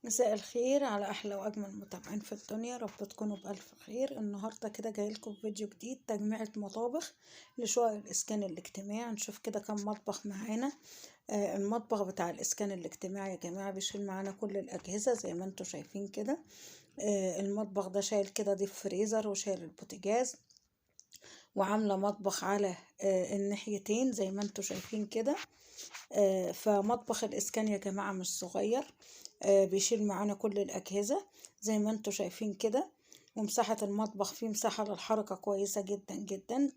مساء الخير على احلى واجمل متابعين في الدنيا، رب تكونوا بالف خير. النهارده كده جايلكم فيديو جديد، تجميعة مطابخ لشقق الاسكان الاجتماعي. نشوف كده كم مطبخ معانا. المطبخ بتاع الاسكان الاجتماعي يا جماعة بيشيل معانا كل الاجهزة زي ما انتم شايفين كده. المطبخ ده شايل كده deep freezer وشايل البوتاجاز، وعامله مطبخ على الناحيتين زي ما انتم شايفين كده. فمطبخ الاسكان يا جماعة مش صغير، بيشيل معانا كل الأجهزة زي ما انتم شايفين كده. ومساحة المطبخ فيه مساحة للحركة كويسة جدا جدا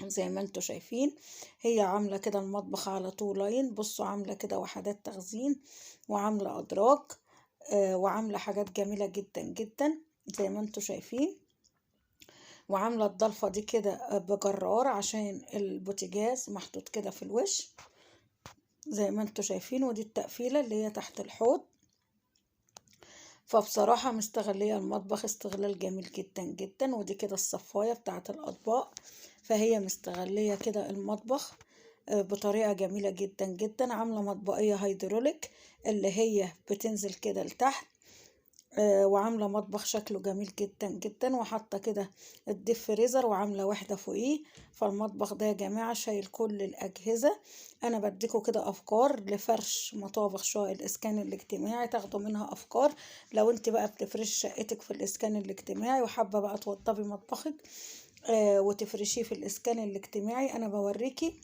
زي ما انتم شايفين. هي عاملة كده المطبخ على two line، بصوا عاملة كده وحدات تخزين، وعاملة أدراج، وعاملة حاجات جميلة جدا جدا زي ما انتم شايفين. وعاملة الضلفة دي كده بجرار عشان البوتاجاز محطوط كده في الوش زي ما انتم شايفين. ودي التقفيلة اللي هي تحت الحوض. فبصراحة مستغلية المطبخ استغلال جميل جدا جدا. ودي كده الصفاية بتاعة الأطباق، فهي مستغلية كده المطبخ بطريقة جميلة جدا جدا. عاملة مطبقية هيدروليك اللي هي بتنزل كده لتحت، وعاملة مطبخ شكله جميل جدا جدا، وحاطة كده ال deep freezer وعاملة واحدة فوقيه. فالمطبخ ده يا جماعة شايل كل الأجهزة. أنا بديكوا كده أفكار لفرش مطابخ شقق الإسكان الاجتماعي، تاخدوا منها أفكار لو انت بقى بتفرشي شقتك في الإسكان الاجتماعي وحابة بقى توضبي مطبخك وتفرشيه في الإسكان الاجتماعي. أنا بوريكي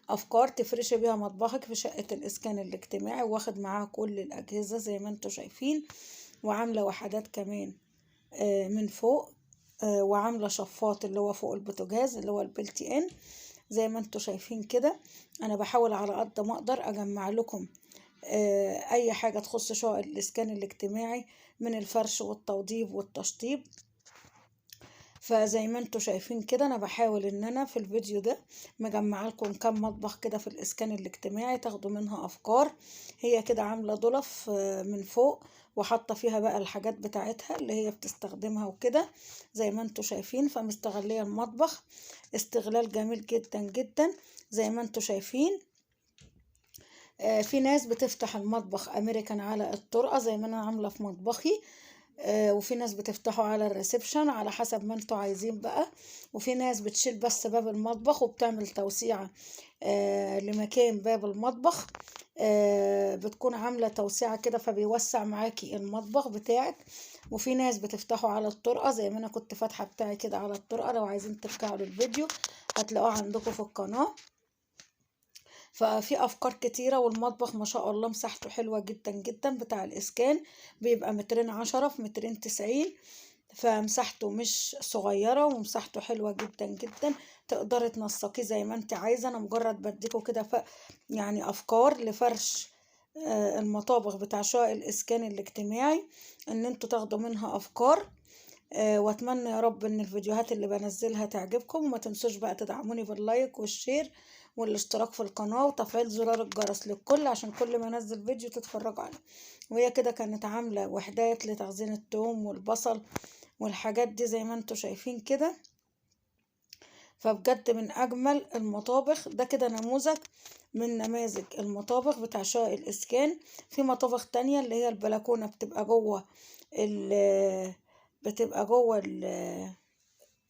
افكار تفرشي بيها مطبخك في شقة الاسكان الاجتماعي، واخد معاها كل الاجهزة زي ما انتم شايفين. وعاملة وحدات كمان من فوق، وعاملة شفاط اللي هو فوق البوتاجاز اللي هو ال built in زي ما انتم شايفين كده. انا بحاول على قد ما اقدر اجمع لكم اي حاجة تخص شقق الاسكان الاجتماعي من الفرش والتوضيب والتشطيب. فزي ما انتم شايفين كده انا بحاول ان انا في الفيديو ده مجمعة لكم كام مطبخ كده في الاسكان الاجتماعي تاخدوا منها افكار. هي كده عامله ضلف من فوق وحاطه فيها بقى الحاجات بتاعتها اللي هي بتستخدمها وكده زي ما انتم شايفين. فمستغليه المطبخ استغلال جميل جدا جدا زي ما انتم شايفين. في ناس بتفتح المطبخ امريكان على الطرقه زي ما انا عامله في مطبخي، وفي ناس بتفتحه على ال reception على حسب ما انتوا عايزين بقى. وفي ناس بتشيل بس باب المطبخ وبتعمل توسيعة لمكان باب المطبخ، بتكون عاملة توسيعة كده فبيوسع معاكي المطبخ بتاعك. وفي ناس بتفتحه على الطرقة زي ما انا كنت فاتحة بتاعي كده على الطرقة. لو عايزين ترجعوا للفيديو هتلاقوه عندكم في القناة. ففي افكار كتيرة. والمطبخ ما شاء الله مساحته حلوة جدا جدا بتاع الاسكان، بيبقى 2.10 في 2.90، فمساحته مش صغيرة ومساحته حلوة جدا جدا. تقدري تنسقيه زي ما انت عايزة. انا مجرد بديكوا كده يعني افكار لفرش المطابخ بتاع شقق الاسكان الاجتماعي ان انتوا تاخدوا منها افكار. واتمنى يا رب ان الفيديوهات اللي بنزلها تعجبكم، وما تنسوش بقى تدعموني بال like وال share والاشتراك في القناة وتفعيل زرار الجرس للكل عشان كل ما انزل فيديو تتفرجوا عليه. وهي كده كانت عاملة وحدات لتخزين الثوم والبصل والحاجات دي زي ما انتوا شايفين كده. فبجد من اجمل المطابخ. ده كده نموذج من نماذج المطابخ بتاع شقق الاسكان. في مطابخ تانية اللي هي البلكونة بتبقى جوه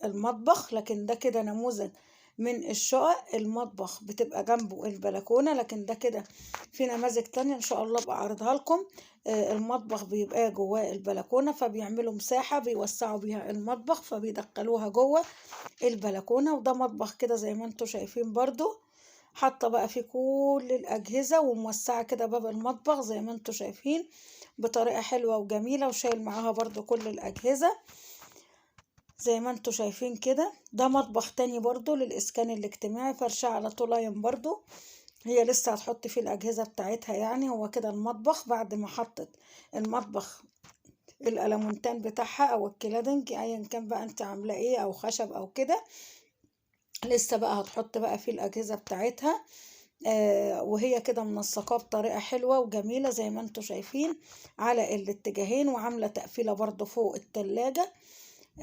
المطبخ، لكن ده كده نموذج من الشقق المطبخ بتبقى جنبه البلكونة. لكن ده كده في نماذج تانية ان شاء الله ابقى اعرضها لكم. المطبخ بيبقى جواه البلكونة، فبيعملوا مساحة بيوسعوا بيها المطبخ فبيدخلوها جوه البلكونة. وده مطبخ كده زي ما انتوا شايفين برضو، حاطة بقى فيه كل الأجهزة وموسعة كده باب المطبخ زي ما انتوا شايفين بطريقة حلوة وجميلة، وشايل معاها برضو كل الأجهزة زي ما انتوا شايفين كده. ده مطبخ تاني برضو للإسكان الاجتماعي، فرشة على two line برضو، هي لسه هتحط فيه الأجهزة بتاعتها. يعني هو كده المطبخ بعد ما حطت المطبخ الألمونتان بتاعها أو ال cladding أيا كان بقى انت عاملة ايه أو خشب أو كده، لسه بقى هتحط بقى فيه الأجهزة بتاعتها. وهي كده منسقاه بطريقة حلوة وجميلة زي ما انتوا شايفين على الاتجاهين، وعاملة تقفيلة برضو فوق التلاجة،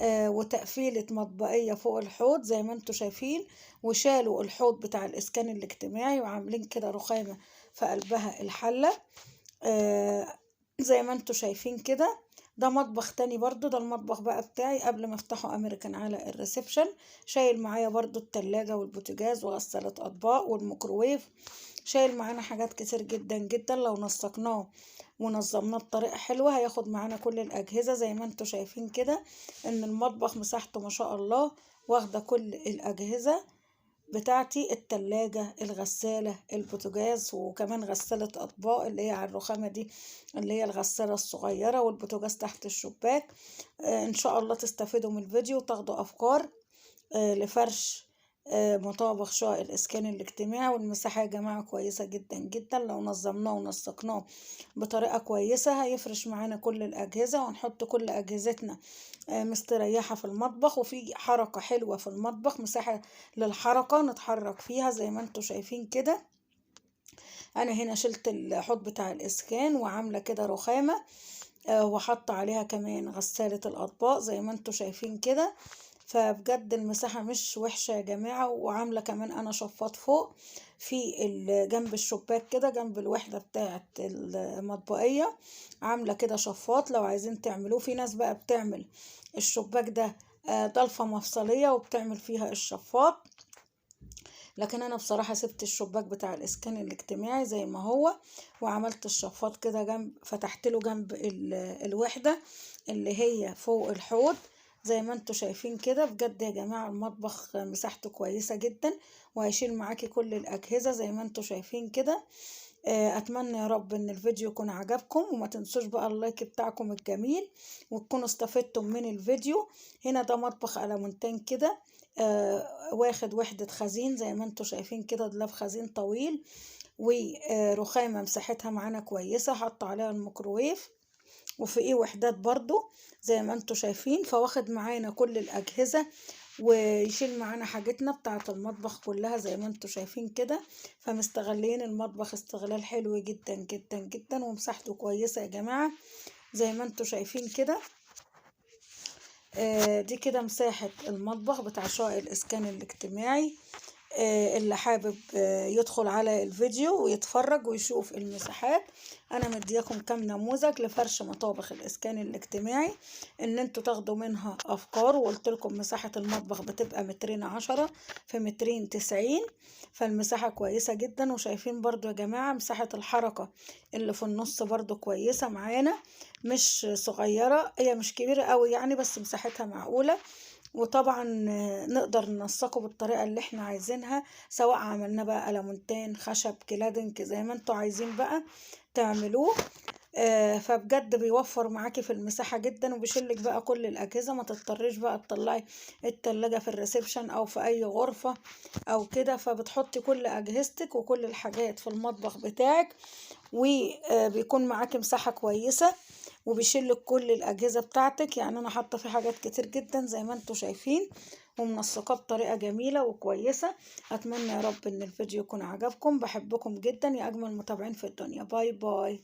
وتقفيلة مطبقية فوق الحوض زي ما انتوا شايفين. وشالوا الحوض بتاع الإسكان الاجتماعي وعاملين كده رخامة في قلبها الحلة. زي ما انتوا شايفين كده. ده مطبخ تاني برضو، ده المطبخ بقى بتاعي قبل ما افتحه امريكان على ال reception. شايل معايا برضو التلاجة والبوتاجاز وغسالة اطباق والميكروويف، شايل معانا حاجات كتير جدا جدا. لو نسقناه ونظمناه بطريقة حلوة هياخد معانا كل الأجهزة زي ما انتوا شايفين كده. ان المطبخ مساحته ما شاء الله واخدة كل الأجهزة بتاعتي، التلاجة، الغسالة، البوتاجاز، وكمان غسالة أطباق اللي هي على الرخامة دي اللي هي الغسالة الصغيرة، والبوتاجاز تحت الشباك. ان شاء الله تستفيدوا من الفيديو وتاخدوا أفكار لفرش مطابخ شقق الإسكان الاجتماعي. والمساحة يا جماعة كويسة جدا جدا، لو نظمناه ونسقناه بطريقة كويسة هيفرش معانا كل الأجهزة، ونحط كل أجهزتنا مستريحة في المطبخ، وفي حركة حلوة في المطبخ، مساحة للحركة نتحرك فيها زي ما انتوا شايفين كده. أنا هنا شلت الحوض بتاع الإسكان وعاملة كده رخامة، وحاطة عليها كمان غسالة الأطباق زي ما انتوا شايفين كده. فبجد المساحة مش وحشة يا جماعة. وعاملة كمان أنا شفاط فوق في جنب الشباك كده، جنب الوحدة بتاعة المطبقية، عاملة كده شفاط لو عايزين تعملوه. في ناس بقى بتعمل الشباك ده ضلفة مفصلية وبتعمل فيها الشفاط، لكن انا بصراحة سبت الشباك بتاع الاسكان الاجتماعي زي ما هو، وعملت الشفاط كده جنب، فتحت له جنب الوحدة اللي هي فوق الحوض زي ما انتوا شايفين كده. بجد يا جماعة المطبخ مساحته كويسة جدا، وهيشيل معاكي كل الأجهزة زي ما انتوا شايفين كده. اتمنى يا رب ان الفيديو يكون عجبكم، وما تنسوش بقى ال like بتاعكم الجميل، وتكونوا استفدتم من الفيديو. هنا ده مطبخ ألمونتان كده، واخد وحدة خزين زي ما انتوا شايفين كده، دولاب خزين طويل، ورخامة مساحتها معانا كويسة، حاطة عليها الميكروويف، وفي ايه وحدات برضو زي ما انتوا شايفين. فواخد معانا كل الأجهزة، ويشيل معانا حاجتنا بتاعة المطبخ كلها زي ما انتوا شايفين كده. فمستغلين المطبخ استغلال حلو جدا جدا جدا، ومساحته كويسة يا جماعة زي ما انتوا شايفين كده. دي كده مساحة المطبخ بتاع شقق الإسكان الاجتماعي. اللي حابب يدخل على الفيديو ويتفرج ويشوف المساحات، انا مدياكم كام نموذج لفرش مطابخ الاسكان الاجتماعي ان انتوا تاخدوا منها افكار. وقلت لكم مساحة المطبخ بتبقى 2.10 متر في 2.90 متر، فالمساحة كويسة جدا. وشايفين برضو يا جماعة مساحة الحركة اللي في النص برضو كويسة معانا، مش صغيرة، هي مش كبيرة قوي يعني، بس مساحتها معقولة. وطبعا نقدر ننسقه بالطريقة اللي احنا عايزينها، سواء عملنا بقى ألمونتان، خشب، cladding، زي ما انتوا عايزين بقى تعملوه. فبجد بيوفر معاكي في المساحة جدا، وبيشيلك بقى كل الأجهزة، ما تضطريش بقى تطلعي التلاجة في ال reception أو في أي غرفة أو كده، فبتحطي كل أجهزتك وكل الحاجات في المطبخ بتاعك، وبيكون معاكي مساحة كويسة، وبيشيلك كل الأجهزة بتاعتك. يعني أنا حاطة فيه حاجات كتير جدا زي ما انتوا شايفين، ومنسقاه بطريقة جميلة وكويسة. أتمنى يا رب إن الفيديو يكون عجبكم. بحبكم جدا يا أجمل متابعين في الدنيا. bye bye.